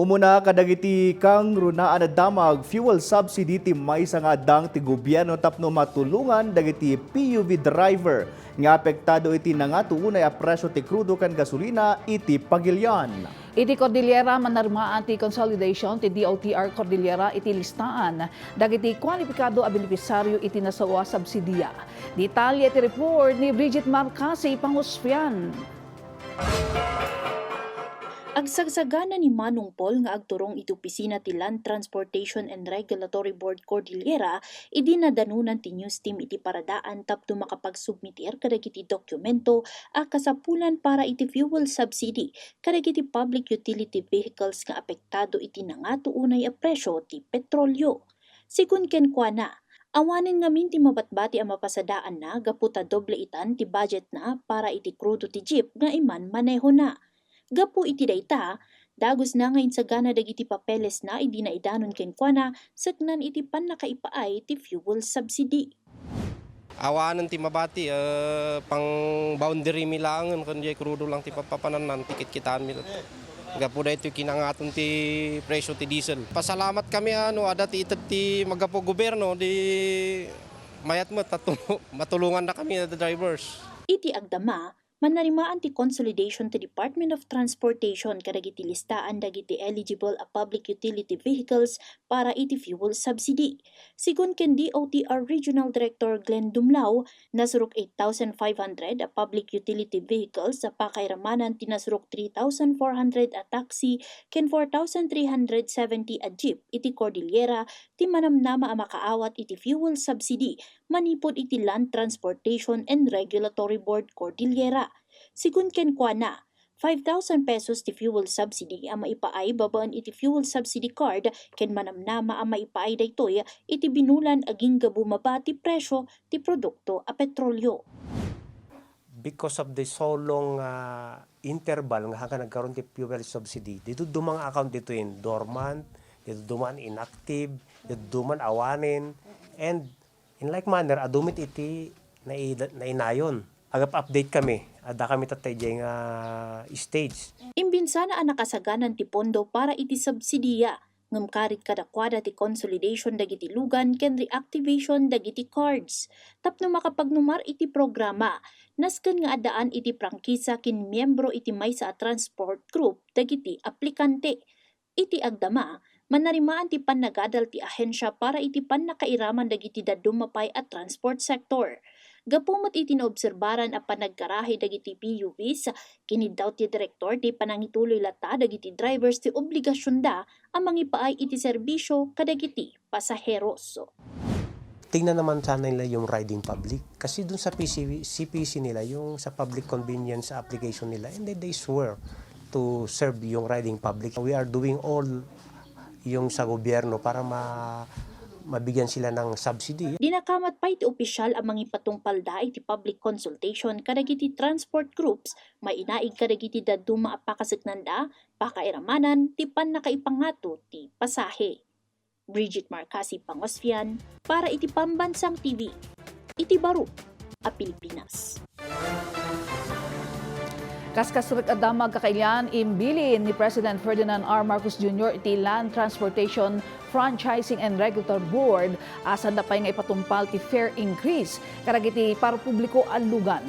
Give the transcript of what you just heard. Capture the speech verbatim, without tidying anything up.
Umuna kadagiti kangrunaan a damag, fuel subsidy ti maysa nga addang ti gobierno tapno matulongan dagiti P U V driver nga apektado iti nangatuunay a presyo ti krudo ken gasolina iti pagilian. Iti Cordillera, manarimaan ti consolidation ti D O T R Cordillera iti listaan dagiti kwalipikado a benepisario iti nasao a subsidia. Detalye ti report ni Bridget Marcasi Pangusfian. Agsagsagana ni Manong Paul nga agturong iti opisina ti Land Transportation and Regulatory Board Cordillera idi nadanunan ti news team iti paradaan tapno makapagsubmitir kadagiti dokumento a kasapulan para iti fuel subsidy kadagiti public utility vehicles nga apektado iti nangatuunay a presyo ti petrolio. Sigun kenkuana, awanen ngamin ti mabatbati a mapasadaanna gapu ta doble itan ti budgetna para iti krudo ti jeep nga imanmanehona. Gapu iti dayta, dagusna nga insagana dagiti papelesna idi naidanon kenkuana saknaan iti pannakaipaay ti fuel subsidy. Awanen ti mabati, eh, pang-boundary mi laengen ken diay krudo lang ti papapanannan, ti kitkitaenmi. Gapu daytoy kinangaton ti presyo ti diesel. Pasalamat kami, ano, adda ti ited ti magapu gobierno, di mayat met, tato-, matulonganna kami, the drivers. Iti agdama, manarimaan ti consolidation ti Department of Transportation kadagiti listaan dagiti eligible a public utility vehicles para iti fuel subsidy. Sigun ken D O T R Regional Director Glenn Dumlao, nasurok eight thousand five hundred a public utility vehicles a pakairamanan ti nasurok three thousand four hundred a taxi ken four thousand three hundred seventy a jeep iti Cordillera ti manamnama a makaawat iti fuel subsidy manipud iti Land Transportation and Regulatory Board Cordillera. Sigun kenkuana, five thousand pesos ti fuel subsidy a maipaay babaen iti fuel subsidy card ken manamnama a maipaay daytoy iti binulan agingga bumaba ti presyo ti produkto a petrolio. Because of the so long, ah, interval nga hanggang nagkaroon ti fuel subsidy, dito dumang account dito in dormant, dito duman inactive, dito duman awanen, and in like manner, adumit iti nai-, nainayon. Agap-update kami, adda kami tattay diay nga stage. Imbinsana a nakasaganan ti pondo para iti subsidiya, ngem karit kadakuada ti consolidation dagiti lugan ken reactivation dagiti cards. Tapno makapagnumar iti programa, nasken nga addaan iti prangkisa ken miembro iti maysa a transport group dagiti aplikante. Iti agdama, manarimaan ti pannagadal ti ahensia para iti pannakairaman dagiti dadduma pay a transport sector. Gapu met iti naobserbaran a panagkarahi dagiti P U Vs, kiniddaw ti direktor ti panangituloy latta dagiti drivers ti obligasionda a mangipaay iti serbisio kadagiti pasaheros. Tingnan naman sana nila yung riding public. Kasi dun sa P C V, C P C nila, yung sa public convenience application nila, and then they swear to serve yung riding public. We are doing all yung sa gobyerno para ma-, mabigyan sila ng subsidy. Dinakamat pay ti opisyal a mangipatungpalda iti public consultation kadagiti transport groups, mainaig kadagiti dadduma a pakaseknanda, pakairamanan ti pannakaipangato ti pasahe. Bridget Marcasi Pangosfian para iti Pambansang T V, iti baro a Pilipinas. Kaskasrek a damag kakailian, imbilin ni President Ferdinand R. Marcos Junior iti Land Transportation Franchising and Regulatory Board a sanda pay nga ipatungpal ti fare increase kadagiti parpubliko a lugan.